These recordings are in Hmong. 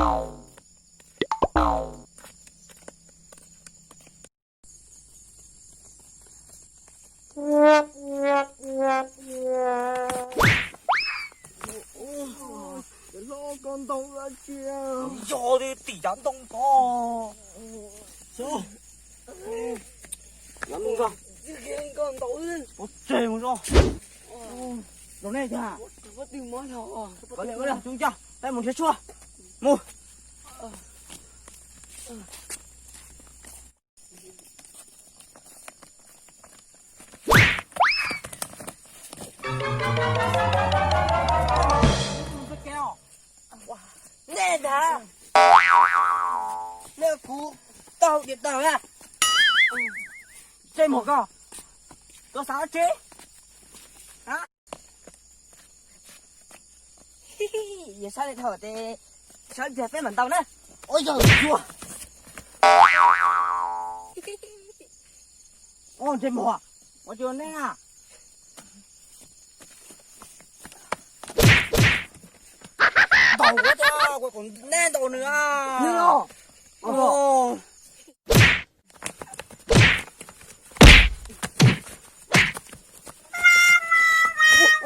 Yog tim cov ntoo tod. Pov tseg mus tso. Rau nej tiag. Ua li ua li, tsis ua cas, peb mus nrhiav tshuaj. Mus. Nej ntag. Nej kuv tau diam tawm na. Ntsej muag koj, koj xav dab tsi? Yog sab li dhau ces sawv ntxiag peb mam ntaus na. Ua yog tsuag. Ua ntsej muag, ua tsuag nej na. Ntaus ua cas kuv neb ntaus nws a. Ub,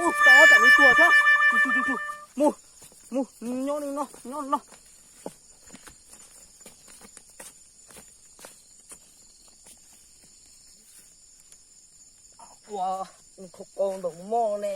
ub, tau tsam nws tuag thiab. Mus, mus, nyob no, nyob no. Ua, khau qau ntau mog ne.